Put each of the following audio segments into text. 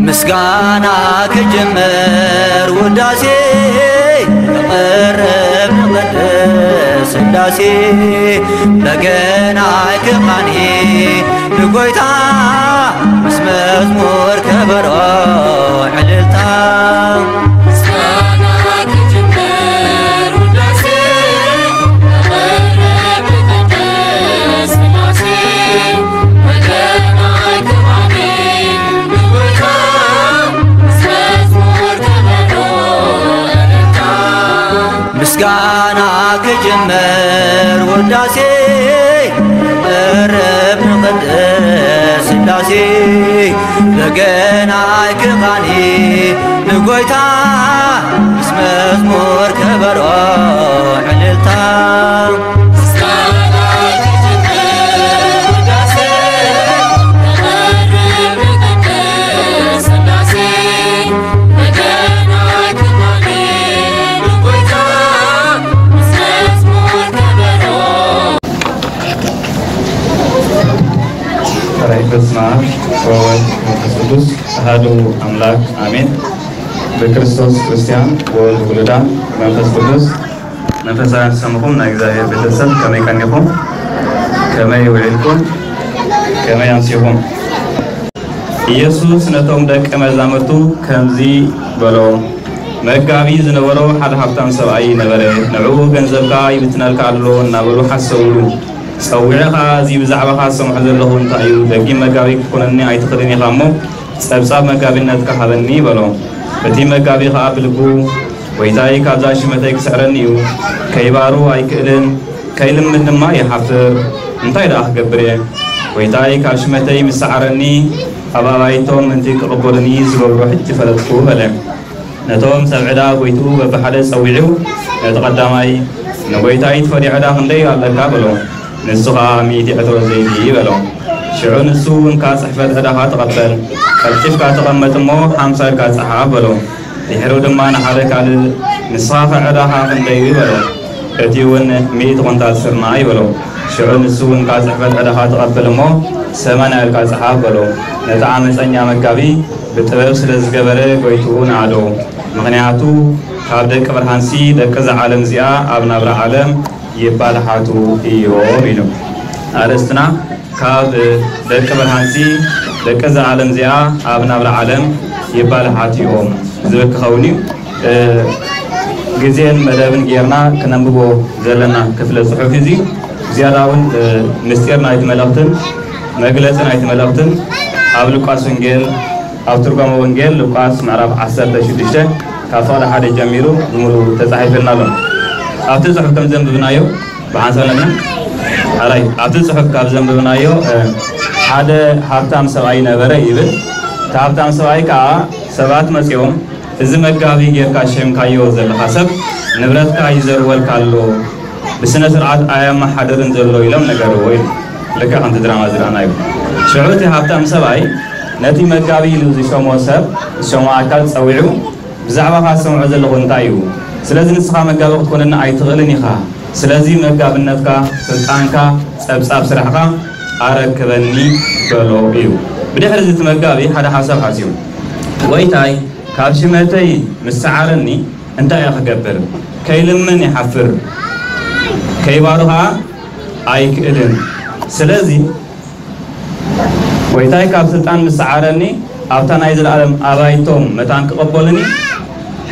ምስጋና ክጅምር ውዳሴ፣ ክቐርብ ንቕድስ ሥላሴ። በገና ክቓኒ ንጎይታ፣ ምስ መዝሙር ከበሮ ዕልልታ። ምስጋና ክጅምር ውዳሴ፣ ክቐርብ ንቕድስ ሥላሴ። በገና ክቓኒ ንጎይታ፣ ምስ መዝሙር ከበሮ ዕልልታ። ምስጋና ክጅምር ውዳሴ፣ ክቐርብ ንቕድስ ሥላሴ። በገና ክቓኒ ንጎይታ፣ ምስ መዝሙር ከበሮ ዕልልታ። በስመ አብ ወወልድ ወመንፈስ ቅዱስ አሐዱ አምላክ አሜን። ብክርስቶስ ክርስቲያን ወወልድ ውሉዳን መንፈስ ቅዱስ መንፈሳውያን ዝሰምኹም ናይ እግዚኣብሔር ቤተሰብ ከመይ ቀኒኹም? ከመይ ውዒልኩም? ከመይ ኣምሲኹም? ኢየሱስ ነቶም ደቀ መዛሙርቱ ከምዚ በሎም፣ መጋቢ ዝነበሮ ሓደ ሃብታም ሰብኣይ ነበረ። ንዕኡ ገንዘብካ ይብትነልካ ኣሎ እናበሉ ሓሰውሉ። ጸዊዐ ኸኣ፣ እዚ ብዛዕባኻ ዝሰምዖ ዘለኹ እንታይ እዩ? ደጊም መጋቢ ክትኮነኒ ኣይትኽእልን ኢኻ እሞ፣ ጸብጻብ መጋቢነትካ ሃበኒ በሎ። እቲ መጋቢ ኸኣ ብልቡ፣ ጐይታይ ካብዛ ሽመተይ ክስዕረኒ እዩ፣ ከይባሩ ኣይክእልን፣ ከይልምን ድማ ይሓፍር። እንታይ ደኣ ክገብር እየ? ጐይታይ ካብ ሽመተይ ምስ ሰዓረኒ፣ ኣብ ኣባይቶም ምእንቲ ክቕበሉኒ ዝገብሮ ሕጂ ፈለጥኩ በለ። ነቶም ሰብ ዕዳ ጐይትኡ በብሓደ ጸዊዑ፣ ነቲ ቀዳማይ፣ ንጐይታይ ትፈድዮ ዕዳ ክንደይ ኣለካ? በሎ። ንሱ ኸኣ ሚእቲ ዕትሮ ዘይቲ በሎ። ሽዑ ንሱ፣ እንካ ጽሕፈት ዕዳኻ ተቐበል፣ ቀልጢፍካ ተቐመጥ እሞ፣ ሓምሳ ኢልካ ጸሓፍ በሎ። ድሒሩ ድማ ንሓደ ካልእ፣ ንስኻ ኸ ዕዳኻ ክንደይ እዩ? በሎ። እቲ እውን፣ ሚእቲ ኹንታል ስርናይ በሎ። ሽዑ ንሱ፣ እንካ ጽሕፈት ዕዳኻ ተቐበል እሞ፣ ሰማንያ ኢልካ ጸሓፍ በሎ። ነቲ ዓመጸኛ መጋቢ ብጥበብ ስለ ዝገበረ፣ ጐይትኡ ነኣዶ። ምኽንያቱ፣ ካብ ደቂ ብርሃንሲ ደቂ እዛ ዓለም እዚኣ ኣብ ናብራ ዓለም ይባልሓቱ እዮም ኢሉ። ኣርእስትና ካብ ደቂ ብርሃንሲ ደቂ እዛ ዓለም እዚኣ ኣብ ናብራ ዓለም ይባልሓቱ እዮም ዝብል ክኸውን እዩ። እ፣ ግዜን መደብን ጌርና ክነንብቦ ዘለና ክፍለ ጽሑፍ እዚ ዝያዳ እውን፣ እ፣ ምስጢር ናይቲ መልእኽትን መግለጺ ናይቲ መልእኽትን ኣብ ሉቃስ ወንጌል ኣብ ትርጓመ ወንጌል ሉቃስ ምዕራፍ ዓሰርተ ሽዱሽተ ካብ ፍቕዲ ሓደ ጀሚሩ ብምሉኡ ተጻሒፍልና ኣሎ። ኣብቲ ጽሑፍ ከም ዘንብብናዮ ብሓንሳብ ነግና ሓራይ ኣብቲ ጽሑፍ ካብ ዘንብብናዮ፣ እ፣ ሓደ ሃብታም ሰብኣይ ነበረ ይብል። እቲ ሃብታም ሰብኣይ ከኣ ሰባት መጺኦም፣ "እዚ መጋቢ ጌርካ ሸምካዮ ዘለኻ ሰብ ንብረትካ ይዘርወልካ ኣሎ፣ ብስነ ስርዓት ኣየመሓድርን ዘሎ" ኢሎም ነገርዎ ኢሉ። ልክዕ ከምቲ ድራማ ዝረኣናዮ። ሽዑ እቲ ሃብታም ሰብኣይ ነቲ መጋቢ ኢሉ ዝሸሞ ሰብ፣ ዝሸሞ ኣካል ጸዊዑ፣ "ብዛዕባኻ ዝሰምዖ ዘለኹ እንታይ እዩ? ስለዚ ንስኻ መጋቢ ክትኮነኒ ኣይትኽእልን ኢኻ። ስለዚ መጋብነትካ፣ ስልጣንካ፣ ጸብጻብ ስራሕኻ ኣረክበኒ" በሎ እዩ። ብድሕሪ እዚ እቲ መጋቢ ሓደ ሓሳብ ሓሲቡ፣ "ጐይታይ፣ ካብ ሽመተይ ምስ ሰዓረኒ እንታይ እየ ክገብር? ከይልምን ይሓፍር፣ ከይባሩ ኸኣ ኣይክእልን። ስለዚ ጐይታይ ካብ ስልጣን ምስ ሰዓረኒ፣ ኣብታ ናይ ዘለኣለም ኣባይቶም መታን ክቐበሉኒ፣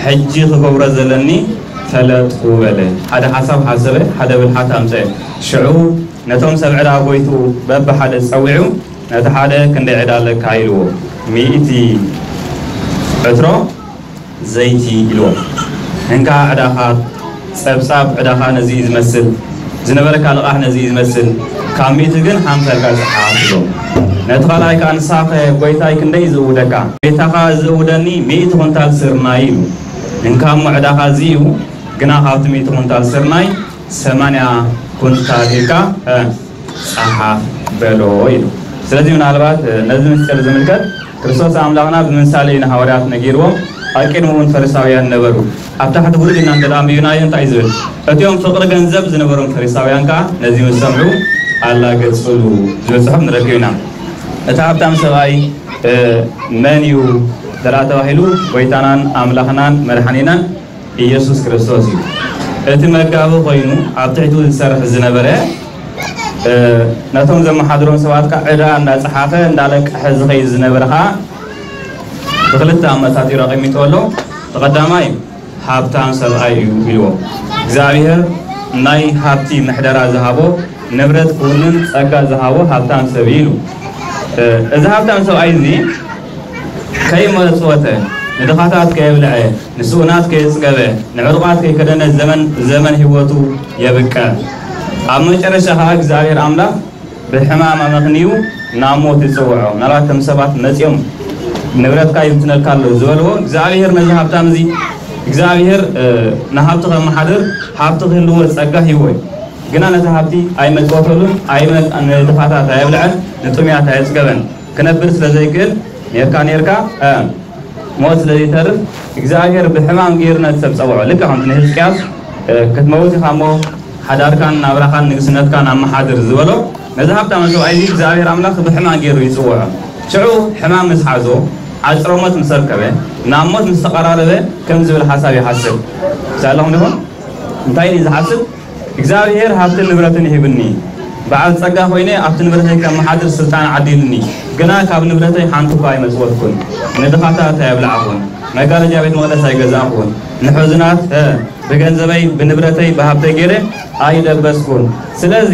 ሕጂ ክገብሮ ዘለኒ ፈለጥኩ" በለ። ሓደ ሓሳብ ሓሰበ፣ ሓደ ብልሓት ኣምጸአ። ሽዑ ነቶም ሰብ ዕዳ ጐይትኡ በብሓደ ጸዊዑ፣ ነቲ ሓደ "ክንደይ ዕዳ ኣለካ?" ኢልዎ። "ሚእቲ ዕትሮ ዘይቲ" ኢልዎ። "እንካ ዕዳኻ፣ ጸብጻብ ዕዳኻ ነዚ እዩ ዝመስል፣ ዝነበረካ ልቓሕ ነዚ እዩ ዝመስል፣ ካብ ሚእቲ ግን ሓምሳ ኢልካ ጽሓፍ" ኢልዎ። ነቲ ካልኣይ ከኣ፣ "ንስኻ ኸ ጐይታይ ክንደይ እዩ ዝእውደካ?" "ጐይታኻ ዝእውደኒ ሚእቲ ኩንታል ስርናይ" ኢሉ። "እንካ እሞ ዕዳኻ እዚ እዩ፣ ግና ካብቲ ሚእቲ ኩንታል ስርናይ ሰማንያ ኩንታል ኢልካ፣ እ፣ ጸሓፍ" በሎ ኢሉ። ስለዚ ምናልባት፣ እ፣ ነዚ ምስጢር ዝምልከት ክርስቶስ ኣምላኽና ብምሳሌ እዩ ንሃዋርያት ነጊርዎም። ኣብ ቅድሚ እውን ፈሪሳውያን ነበሩ። ኣብ ታሕቲ ውርድ ኢልና እንተ ደኣ ኣንቢብናዮ እንታይ እዩ ዝብል? እቲኦም ፍቕሪ ገንዘብ ዝነበሮም ፈሪሳውያን ከኣ ነዚ ምስ ሰምዑ ኣላገጹሉ ዝብል ጽሑፍ ንረክብ ኢና። እቲ ሃብታም ሰብኣይ፣ እ፣ መን እዩ እንተ ደኣ ተባሂሉ፣ ጎይታናን ኣምላኽናን መድሓኒናን ኢየሱስ ክርስቶስ እዩ። እቲ መጋቢ ኮይኑ ኣብ ትሕቲኡ ዝሰርሕ ዝነበረ፣ እ፣ ነቶም ዘመሓድሮም ሰባት ከኣ ዕዳ እንዳጸሓፈ እንዳለቀሐ ዝኸይድ ዝነበረ ከኣ ብኽልተ ኣመሳጢሩ ኣቐሚጡ ኣሎ። እቲ ቀዳማይ ሃብታም ሰብኣይ እዩ ኢልዎ። እግዚኣብሔር ናይ ሃብቲ ምሕደራ ዝሃቦ፣ ንብረት ክውንን ጸጋ ዝሃቦ ሃብታም ሰብ እዩ ኢሉ። እ፣ እዚ ሃብታም ሰብኣይ እዚ ከይመጽወተ፣ ንድኻታት ከየብልዐ፣ ንስኡናት ከየጽገበ፣ ንዕሩቓት ከይከደነ ዘመን ዘመን ህይወቱ የብቅዕ። ኣብ መጨረሻ ኸኣ እግዚኣብሔር ኣምላኽ ብሕማም ኣመኽንዩ ናብ ሞት ይጽውዖ። ምናልባት ከም ሰባት መጺኦም ንብረትካ ይብትነልካ ኣሎ ዝበልዎ እግዚኣብሔር ነዚ ሃብታም እዚ፣ እግዚኣብሔር፣ እ፣ ንሃብቲ ከመሓድር ሃብቲ ክህልዎ ጸጋ ሂቦ እዩ። ግና ነቲ ሃብቲ ኣይመጽወተሉን፣ ኣይመ-፣ ንድኻታት ኣየብልዐን፣ ንጥሙያት ኣየጽገበን። ክነብር ስለ ዘይክእል ኔርካ ኔርካ፣ እ፣ ሞት ስለ ዘይተርፍ እግዚኣብሔር ብሕማም ገይሩ ነቲ ሰብ ጸውዖ። ልክዕ ከምቲ ንህዝቅያስ፣ እ፣ ክትመውት ኢኻ እሞ ሓዳርካን ናብራኻን ንግስነትካን ኣመሓድር ዝበሎ ነዚ ሃብታም ሰብኣይ እዚ እግዚኣብሔር ኣምላኽ ብሕማም ገይሩ ይጽውዖ። ሽዑ ሕማም ምስ ሓዞ፣ ዓጽረ ሞት ምስ ኣርከበ፣ ናብ ሞት ምስ ተቐራረበ ከምዚ ዝብል ሓሳብ ይሓስብ። ሳለኹም ዲኹም? እንታይ እዩ ዝሓስብ? እግዚኣብሔር ሃብትን ንብረትን ይህብኒ፣ በዓል ጸጋ ኮይነ ኣብቲ ንብረተይ ከመሓድር ስልጣን ዓዲልኒ፣ ግና ካብ ንብረተይ ሓንቲ እኳ ኣይመጽወትኩን፣ ንድኻታት ኣየብላዕኹን፣ መጋረጃ ቤት መቕደስ ኣይገዛእኹን፣ ንሕዙናት፣ እ፣ ብገንዘበይ፣ ብንብረተይ፣ ብሃብተይ ገይረ ኣይደበስኩን። ስለዚ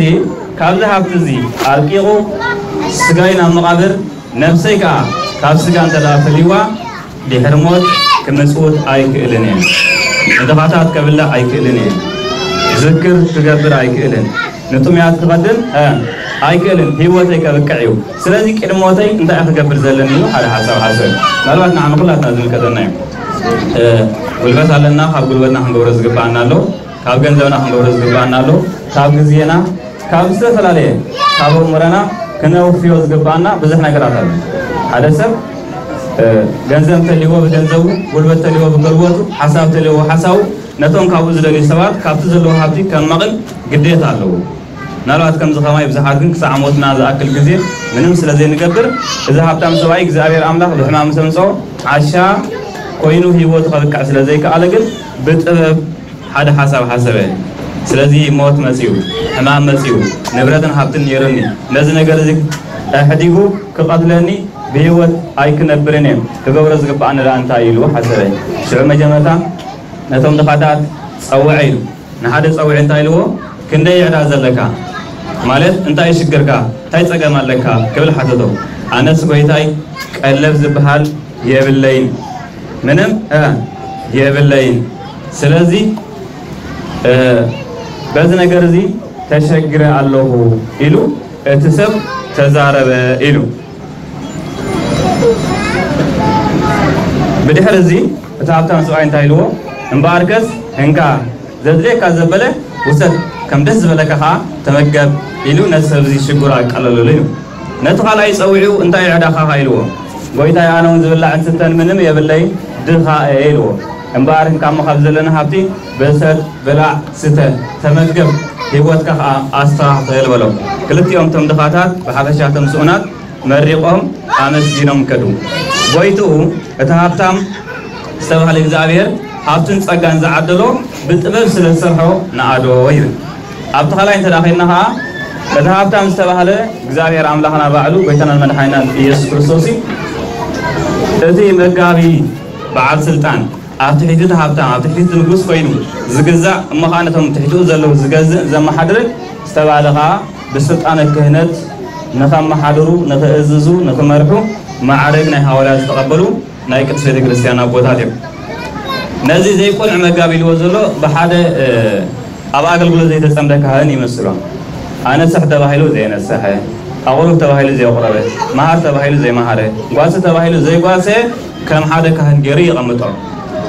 ካብዚ ሃብቲ እዚ ኣርቂቑ ስጋይ ናብ መቓብር፣ ነብሰይ ከኣ ካብ ስጋ እንተ ደኣ ፈሊዋ፣ ድሕሪ ሞት ክምጽውት ኣይክእልን እየ። ንድኻታት ከብልዕ ኣይክእልን እየ። ዝክር ክገብር ኣይክእልን። ንጥሙያት ክቐድም፣ እ፣ ኣይክእልን። ህይወተይ ከብቅዕ እዩ። ስለዚ ቅድሚ ሞተይ እንታይ እየ ክገብር ዘለኒ ኢሉ ሓደ ሓሳብ ሓሰብ። ምናልባት ንዓና ኩላትና ዝምልከተና እዩ። እ፣ ጉልበት ኣለና፣ ካብ ጉልበትና ክንገብሮ ዝግባኣና ኣሎ። ካብ ገንዘብና ክንገብሮ ዝግባኣና ኣሎ። ካብ ግዜና፣ ካብ ዝተፈላለየ፣ ካብ ኣእምሮና ክነውፍዮ ዝግባኣና ብዙሕ ነገራት ኣሎ። ሓደ ሰብ፣ እ፣ ገንዘብ እንተልይዎ ብገንዘቡ፣ ጉልበት እንተልይዎ ብጉልበቱ፣ ሓሳብ እንተልይዎ ሓሳቡ፣ ነቶም ካብኡ ዝደልዩ ሰባት ካብቲ ዘለዎ ሃብቲ ከማቕል ግዴታ ኣለዎ። ምናልባት ከምዚ ከማይ ብዙሓት ግን ክሳዕ ሞትና ዝኣክል ግዜ ምንም ስለ ዘይንገብር፣ እዚ ሃብታም ሰብኣይ እግዚኣብሔር ኣምላኽ ብሕማም ምስ ኣምጽኦ ዓሻ ኮይኑ ህይወቱ ከብቅዕ ስለ ዘይከኣለ ግን ብጥበብ ሓደ ሓሳብ ሓሰበ። ስለዚ ሞት መጺኡ፣ ሕማም መጺኡ፣ ንብረትን ሃብትን ነይሩኒ፣ ነዚ ነገር እዚ ኣሕዲጉ ክቐትለኒ ብህይወት ኣይክነብርን እየ፣ ክገብሮ ዝግባኣኒ ደኣ እንታይ ኢሉ ሓሰበ። ሽዑ መጀመርታ ነቶም ድኻታት ጸውዐ ኢሉ። ንሓደ ጸውዒ እንታይ ኢልዎ? ክንደይ ዕዳ ዘለካ? ማለት እንታይ ሽግርካ? እንታይ ጸገም ኣለካ? ክብል ሓተቶ። ኣነስ ጎይታይ ቀለብ ዝበሃል የብለይን፣ ምንም፣ እ፣ የብለይን። ስለዚ፣ እ፣ በዚ ነገር እዚ ተሸግረ ኣለኹ ኢሉ እቲ ሰብ ተዛረበ ኢሉ። ብድሕሪ እዚ እቲ ሃብታም ሰብኣይ እንታይ ኢልዎ? እምበኣርከስ እንካ ዘድልየካ ዘበለ ውሰድ፣ ከም ደስ ዝበለካ ኸዓ ተመገብ ኢሉ ነቲ ሰብ እዚ ሽግሩ ኣቃለለሉ ኢሉ። ነቲ ካልኣይ ጸዊዑ እንታይ ዕዳኻ ኸዓ ኢልዎ? ጎይታይ ኣነ እውን ዝብላዕን ዝስተን ምንም የብለይ ድኻ እየ ኢልዎ። እምበኣር እንካ እሞ ካብ ዘለና ሃብቲ ብሰት ብላዕ ስተ ተመገብ ህይወትካ ኸዓ ኣስተኻኽል በሎ። ክልቲኦም እቶም ድኻታት ብሓፈሻ እቶም ስኡናት መሪቖም ኣመስጊኖም ከዱ። ጎይትኡ እቲ ሃብታም ዝተባህለ እግዚኣብሔር ሃብትን ጸጋን ዝዓደሎ ብጥበብ ስለ ዝሰርሖ ንኣዶ ይብል። ኣብቲ ካልኣይ እንተ ደኣ ኸይድና ኸዓ እቲ ሃብታም ዝተባህለ እግዚኣብሔር ኣምላኽና ባዕሉ ጎይታናን መድሓኒናን ኢየሱስ ክርስቶስ እዩ። እቲ መጋቢ በዓል ስልጣን ኣብ ትሕቲ እቲ ሃብታም ኣብ ትሕቲ እቲ ንጉስ ኮይኑ ዝግዛእ እሞ ኸዓ ነቶም ትሕቲኡ ዘለዉ ዝገዝእ ዘመሓድርን ዝተባህለ ኸዓ ብስልጣነ ክህነት ንኸመሓድሩ ንኽእዝዙ ንኽመርሑ ማዕረግ ናይ ሃዋርያት ዝተቐበሉ ናይ ቅድስት ቤተ ክርስቲያን ኣቦታት እዮም። ነዚ ዘይቆንዕ መጋቢ ኢልዎ ዘሎ ብሓደ ኣብ ኣገልግሎት ዘይተጸምደ ካህን ይመስሎ። ኣነስሕ ተባሂሉ ዘየነሰሐ፣ ኣቑርብ ተባሂሉ ዘየቑረበ፣ መሃር ተባሂሉ ዘይመሃረ፣ ጓሲ ተባሂሉ ዘይጓሰ ከም ሓደ ካህን ገይሩ የቐምጦ።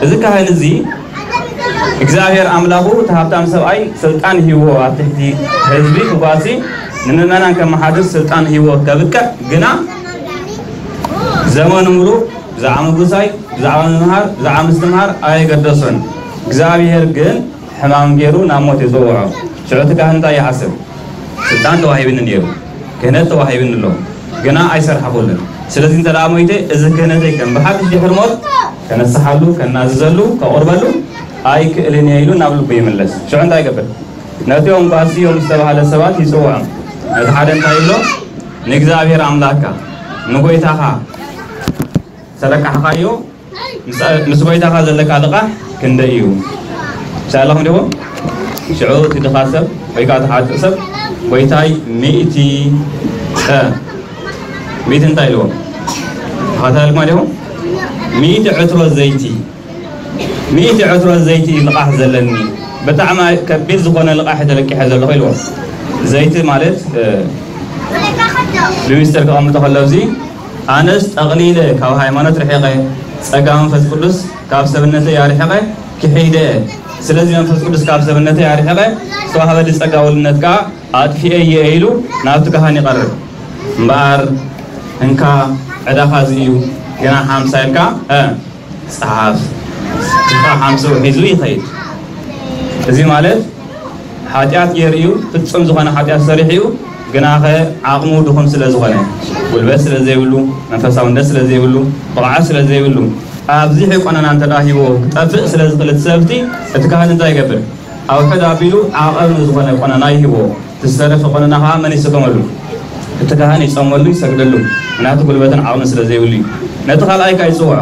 እዚ ካህን እዚ እግዚኣብሔር ኣምላኹ እቲ ሃብታም ሰብኣይ ስልጣን ሂብዎ ኣብ ትሕቲ ህዝቢ ክጓሲ ንምእመናን ከመሓድር ስልጣን ሂብዎ ከብቅዕ ግና ዘመኑ ሙሉእ ብዛዕባ ምጉሳይ ብዛዕባ ምምሃር ብዛዕባ ምስትምሃር ኣየገደሶን። እግዚኣብሔር ግን ሕማም ገይሩ ናብ ሞት የጽውዖ። ሽዑ እቲ ካህን እንታይ ይሓስብ? ስልጣን ተዋሂብኒ ነይሩ፣ ክህነት ተዋሂብኒ ኣሎ፣ ግና ኣይሰርሓኹሉን። ስለዚ እንተ ደኣ ሞይተ፣ እዚ ክህነተይ ከም ብሓድሽ ድሕሪ ሞት ከነስሓሉ፣ ከናዝዘሉ፣ ከቕርበሉ ኣይክእልን እየ ኢሉ ናብ ልቡ ይምለስ። ሽዑ እንታይ ይገብር? ነቲኦም ጓስዮም ዝተባህለ ሰባት ይጽውዖም። ነቲ ሓደ እንታይ ይብሎ? ንእግዚኣብሔር ኣምላኽካ፣ ንጎይታኻ፣ ሰለቃሕኻዮ፣ ምስ፣ ምስ ጎይታኻ ዘለካ ልቓሕ ክንደይ እዩ? ሳለኹም ዲኹም? ሽዑ እቲ ድኻ ሰብ ወይ ከዓ እቲ ሓጥእ ሰብ፣ ጎይታይ፣ ሚእቲ፣ እ፣ ሚእቲ እንታይ ኢልዎ? ተኸታተልኩማ ዲኹም? ሚእቲ ዕትሮ ዘይቲ፣ ሚእቲ ዕትሮ ዘይቲ እዩ ልቓሕ ዘለኒ። ብጣዕሚ ከቢድ ዝኾነ ልቓሕ ተለቂሐ ዘለኹ ኢልዎ። ዘይቲ ማለት፣ እ፣ ብሚስጥር ክቐምጦ ከሎ፣ እዚ ኣነስ ጠቕሊለ ካብ ሃይማኖት ርሒቐ፣ ጸጋ መንፈስ ቅዱስ ካብ ሰብነተይ ኣርሒቐ ክሒደ፣ ስለዚ መንፈስ ቅዱስ ካብ ሰብነተይ ኣርሒቐ፣ ዝተዋህበሊ ጸጋ ውልነት ከኣ ኣጥፊኤ እየ ኢሉ ናብቲ ካህን ይቐርብ። እምበኣር፣ እንካ፣ ዕዳኻ እዚ እዩ፣ ግና ሓምሳ ኢልካ፣ እ፣ ጸሓፍ። እንካ ሓምስኡ ሒዙ ይኸይድ። እዚ ማለት ሓጢኣት ገይሩ እዩ፣ ፍጹም ዝኾነ ሓጢኣት ሰሪሑ እዩ። ግናኸ ዓቕሙ ድኹም ስለ ዝኾነ፣ ጉልበት ስለ ዘይብሉ፣ መንፈሳውነት ስለ ዘይብሉ፣ ብቕዓት ስለ ዘይብሉ፣ ኣብዚሑ ቆነና እንተ ደኣ ሂብዎ ክጠፍእ ስለ ዝኽእል እቲ ሰብቲ፣ እቲ ካህን እንታይ ይገብር? ኣውሕድ ኣቢሉ ዓቐብ ንዝኾነ ቆነና ይህብዎ። እቲ ዝተረፈ ቆነና ኸዓ መን ይስከመሉ? እቲ ካህን ይጸመሉ፣ ይሰግደሉ። ምክንያቱ ጉልበትን ዓቕምን ስለ ዘይብሉ እዩ። ነቲ ካልኣይ ከኣ ይጽውዖ።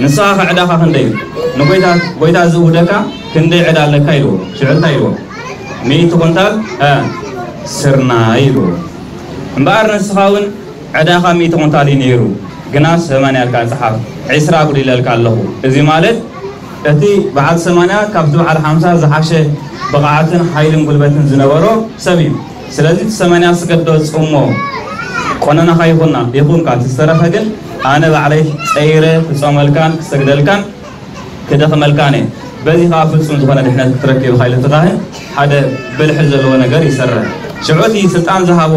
ንስኻ ኸ ዕዳኻ ክንደይ እዩ? ንጎይታ፣ ጎይታ ዝእውደካ ክንደይ ዕዳ ኣለካ ኢልዎ። ሽዑ እንታይ ኢልዎ? ሚእቲ ኩንታል፣ እ፣ ስርናይ ኢልዎ። እምበኣር ንስኻ እውን ዕዳኻ ሚእቲ ኩንታል እዩ ነይሩ፣ ግና ሰማንያ ኢልካ ጸሓፍ፣ ዕስራ ኣጉዲለልካ ኣለኹ። እዚ ማለት እቲ በዓል ሰማንያ ካብቲ በዓል ሓምሳ ዝሓሸ ብቕዓትን ሓይልን ጉልበትን ዝነበሮ ሰብ እዩ። ስለዚ እቲ ሰማንያ ስገዶ ጽሞ፣ ቆነናኻ ይኹና፣ ይኹንካ፣ እቲ ዝተረፈ ግን ኣነ ባዕለይ ጸይረ ክጾመልካን ክሰግደልካን ክደኽመልካን እየ። በዚ ኸኣ ፍጹም ዝኾነ ድሕነት ክትረክብ ኢኻ ኢሉ እቲ ካህን ሓደ ብልሒ ዘለዎ ነገር ይሰርሕ። ሽዑ እቲ ስልጣን ዝሃቦ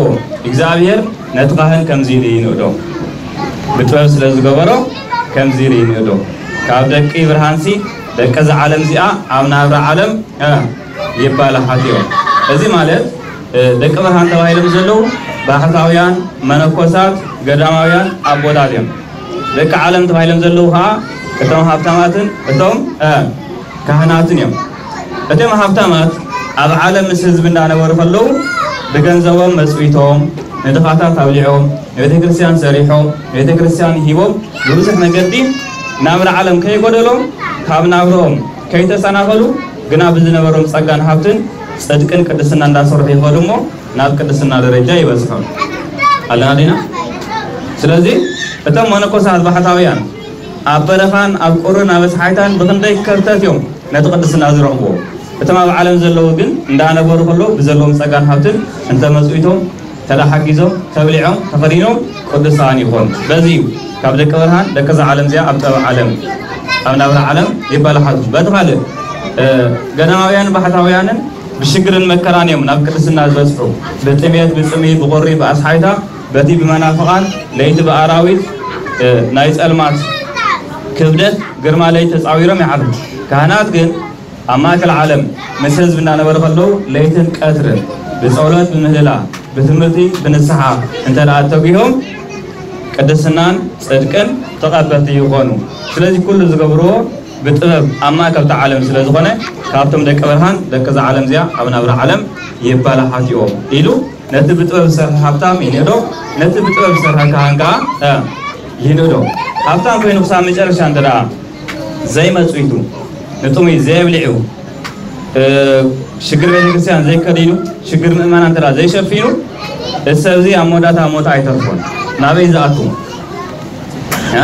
እግዚኣብሔር ነቲ ካህን ከምዚ ኢሉ ይንእዶ። ብጥበብ ስለ ዝገበሮ ከምዚ ኢሉ ይንእዶ። ካብ ደቂ ብርሃንሲ ደቂ እዛ ዓለም እዚኣ ኣብ ናብራ ዓለም፣ እ፣ ይባላሓት እዮም። እዚ ማለት፣ እ፣ ደቂ ብርሃን ተባሂሎም ዘለዉ ባሕታውያን፣ መነኮሳት፣ ገዳማውያን ኣቦታት እዮም። ደቂ ዓለም ተባሂሎም ዘለዉ ኸዓ እቶም ሃብታማትን እቶም፣ እ፣ ካህናትን እዮም። እቶም ሃብታማት ኣብ ዓለም ምስ ህዝቢ እንዳነበሩ ከለዉ ብገንዘቦም መጽዊቶም፣ ንድኻታት ኣብሊዖም፣ ንቤተ ክርስቲያን ሰሪሖም፣ ንቤተ ክርስቲያን ሂቦም፣ ብብዙሕ መገዲ ናብራ ዓለም ከይጎደሎም፣ ካብ ናብርኦም ከይተሰናኸሉ፣ ግና ብዝነበሮም ጸጋን ሃብትን ጽድቅን ቅድስና እንዳሰርሑ ይኸዱ እሞ ናብ ቅድስና ደረጃ ይበጽሑ። ኣለና ዲና? ስለዚ እቶም መነኮሳት ባሕታውያን ኣብ በረኻን ኣብ ቁርን ኣብ ኣስሓይታን ብኽንደይ ከርተት እዮም ነቲ ቅድስና ዝረኽብዎ። እቶም ኣብ ዓለም ዘለዉ ግን እንዳነበሩ ከለዉ ብዘለዎም ጸጋን ሃብትን እንተመጽኢቶም ተዳሓጊዞም፣ ተብሊዖም፣ ተኸዲኖም ቅዱሳን ይኾኑ። በዚ እዩ ካብ ደቂ ብርሃን ደቂ እዛ ዓለም እዚኣ ኣብ ጥበብ ዓለም፣ ኣብ ናብራ ዓለም ይበላሓቱ። በቲ ካልእ፣ እ፣ ገዳማውያንን ባሕታውያንን ብሽግርን መከራን እዮም ናብ ቅድስና ዝበጽሑ። ብጥሜት፣ ብጽምኢ፣ ብቑሪ፣ ብኣስሓይታ፣ በቲ ብመናፍቓን፣ ለይቲ ብኣራዊት፣ እ፣ ናይ ጸልማት ክብደት ግርማ ለይቲ ተጻዊሮም ይዓርፉ። ካህናት ግን ኣብ ማእከል ዓለም ምስ ህዝቢ እናነበሩ ከለዉ ለይትን ቀትርን ብጸሎት ብምህልላ ብትምህርቲ ብንስሓ እንተ ደኣ ተጒሆም ቅድስናን ጽድቅን ተቐበልቲ ይኾኑ። ስለዚ ኩሉ ዝገብርዎ ብጥበብ ኣብ ማእከል እታ ዓለም ስለ ዝኾነ ካብቶም ደቂ ብርሃን ደቂ እዛ ዓለም እዚኣ ኣብ ናብራ ዓለም ይባላሓት እዮም ኢሉ ነቲ ብጥበብ ዝሰርሐ ሃብታም ይንእዶ፣ ነቲ ብጥበብ ዝሰርሐ ካህን ከኣ፣ እ፣ ይንእዶ። ሃብታም ኮይኑ ክሳብ መጨረሻ እንተ ደኣ ዘይመጽዊቱ፣ ንጥሙይ ዘየብሊዑ፣ እ፣ ሽግር ቤተክርስትያን ዘይከዲኑ፣ ሽግር ምእመናን እንተ ደኣ ዘይሸፊኑ፣ እቲ ሰብ እዚ ኣብ መወዳእታ ሞት ኣይተርፎን። ናበይ ዝኣቱ? እ?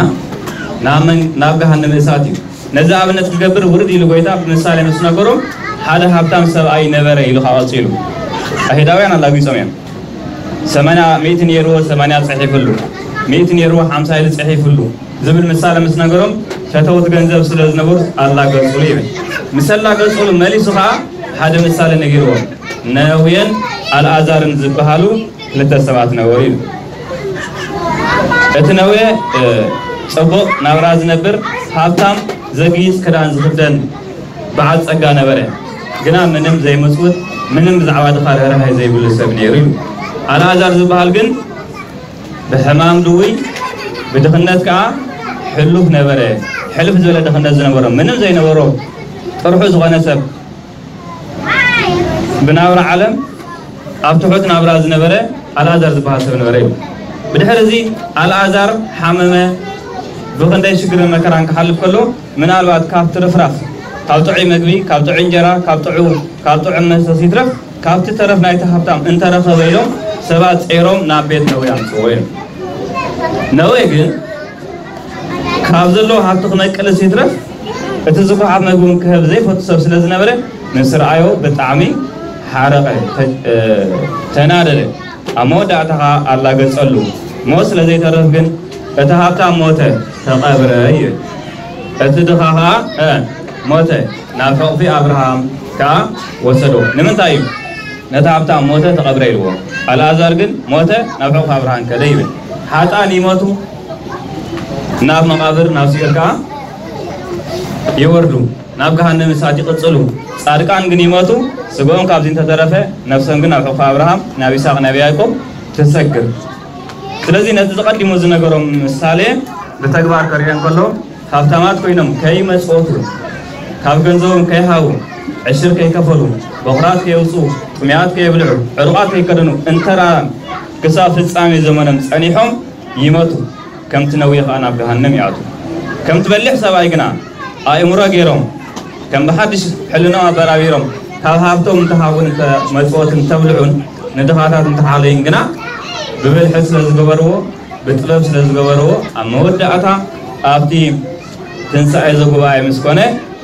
ናብ መን-፣ ናብ ገሃነመ እሳት እዩ። ነዚ ኣብነት ክገብር ውርድ ኢሉ ጎይታ ብምሳሌ ምስ ነገሮም፣ ሓደ ሃብታም ሰብኣይ ነበረ ኢሉ ካብ ቀጺሉ። ኣይሁዳውያን ኣላጒጾም እዮም። ሰማንያ፣ ሚእቲ ነይርዎ፣ ሰማንያ ጽሒፍሉ። ሚእቲ ነይርዎ፣ ሓምሳ ኢሉ ጽሒፍሉ። ዝብል ምሳሌ ምስ ነገሮም፣ ፈተውቲ ገንዘብ ስለ ዝነበሩ ኣላገጹሉ ይብል። ምስ ኣላገጹሉ መሊሱ ኸኣ ሓደ ምሳሌ ነጊርዎም። ነዌን ኣልኣዛርን ዝበሃሉ ክልተ ሰባት ነበሩ ይብል። እቲ ነዌ፣ እ፣ ጽቡቕ ናብራ ዝነብር፣ ሃብታም፣ ዘግይጽ ክዳን ዝኽደን፣ በዓል ጸጋ ነበረ፣ ግና ምንም ዘይምጽውት፣ ምንም ብዛዕባ ድኻ ርህራሄ ዘይብሉ ሰብ ነይሩ እዩ። ኣልኣዛር ዝበሃል ግን ብሕማም ድውይ፣ ብድኽነት ከኣ ሕሉፍ ነበረ። ሕልፍ ዝበለ ድኽነት ዝነበሮ፣ ምንም ዘይነበሮ ጥርሑ ዝኾነ ሰብ፣ ብናብራ ዓለም ኣብ ትሑት ናብራ ዝነበረ ኣልኣዛር ዝበሃል ሰብ ነበረ እዩ። ብድሕሪ እዚ ኣልኣዛር ሓመመ። ብኽንደይ ሽግርን መከራን ክሓልፍ ከሎ፣ ምናልባት ካብ ትርፍራፍ፣ ካብ ጥዑይ መግቢ፣ ካብ ጥዑይ እንጀራ፣ ካብ ጥዑ-፣ ካብ ጥዑም መስተ ይትረፍ፣ ካብቲ ተረፍ ናይቲ ሃብታም እንተረኸበ ኢሎም ሰባት ጸይሮም ናብ ቤት ነዌ ኣምጽዎ እዮም። ነዌ ግን ካብ ዘለዎ ሃብቲ ክነቅልስ ይትረፍ፣ እቲ ዝጎሓፍ መግቢ እውን ክህብ ዘይፈቱ ሰብ ስለ ዝነበረ፣ ምስ ረኣዮ ብጣዕሚ ሓረቐ፣ ተ-፣ እ፣ ተናደደ። ኣብ መወዳእታ ኸኣ ኣላገጸሉ። ሞት ስለ ዘይተርፍ ግን፣ እቲ ሃብታም ሞተ፣ ተቐብረ ይብል። እቲ ድኻ ኸኣ፣ እ፣ ሞተ፣ ናብ ሕቑፊ ኣብርሃም ከኣ ወሰዶ። ንምንታይ እዩ? ነቲ ሃብታም ሞተ፣ ተቐብረ ኢልዎ። ኣልኣዛር ግን ሞተ፣ ናብ ሕቑፊ ኣብርሃም ከደ ይብል። ሓጥኣን ይሞቱ፣ ናብ መቓብር፣ ናብ ሲኦል ከኣ ይወርዱ፣ ናብ ገሃነም እሳት ይቕጽሉ። ጻድቃን ግን ይሞቱ፣ ስጋኦም ካብዚ እንተተረፈ፣ ነፍሶም ግን ናብ ሕቑፊ ኣብርሃም፣ ናብ ይስሐቅ፣ ናብ ያዕቆብ ትሰግር። ስለዚ ነቲ ዝቐዲሙ ዝነገሮም ምሳሌ ብተግባር ከርእዮ እንከሎ፣ ሃብታማት ኮይኖም ከይመጽወቱ፣ ካብ ገንዘቦም ከይሃቡ፣ ዕሽር ከይከፈሉ፣ በኹራት ከየውጽኡ፣ ጥሙያት ከየብልዑ፣ ዕሩቓት ከይከደኑ፣ እንተ ረኣም ክሳብ ፍጻሜ ዘመኖም ጸኒሖም ይሞቱ። ከምቲ ነዌ ኸኣ ናብ ገሃነም ይኣትዉ። ከምቲ በሊሕ ሰብኣይ ግና ኣእምሮ ገይሮም፣ ከም ብሓድሽ ሕልናኦም ኣበራቢሮም፣ ካብ ሃብቶም እንተሃቡን እንተ መጽወትን እንተብልዑን፣ ንድኻታት እንተሓለዩን ግና፣ ብብልሒ ስለ ዝገበርዎ፣ ብጥበብ ስለ ዝገበርዎ፣ ኣብ መወዳእታ ኣብቲ ትንሳኤ ዘጉባኤ ምስ ኮነ፣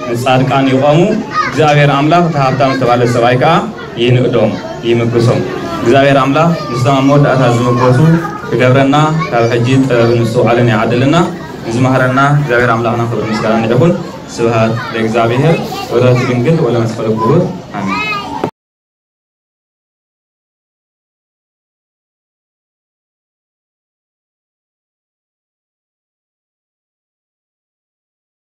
ንጻድቃን ይቖሙ፣ እግዚኣብሔር ኣምላኽ እቲ ሃብታም ዝተባህለ ሰብኣይ ከኣ ይንእዶም፣ ይምግሶም። እግዚኣብሔር ኣምላኽ ምስቶም ኣብ መወዳእታ ዝምጎሱ ክገብረና፣ ካብ ሕጂ ጥበብን ምስትውዓልን ይዓድልና። ንዝመሃረና እግዚኣብሔር ኣምላኽና ክብሪ ምስጋና ይኹን። ስብሃት ለእግዚኣብሔር ወለወላዲቱ ድንግል ወለመስቀሉ ክቡር። ኣሜን።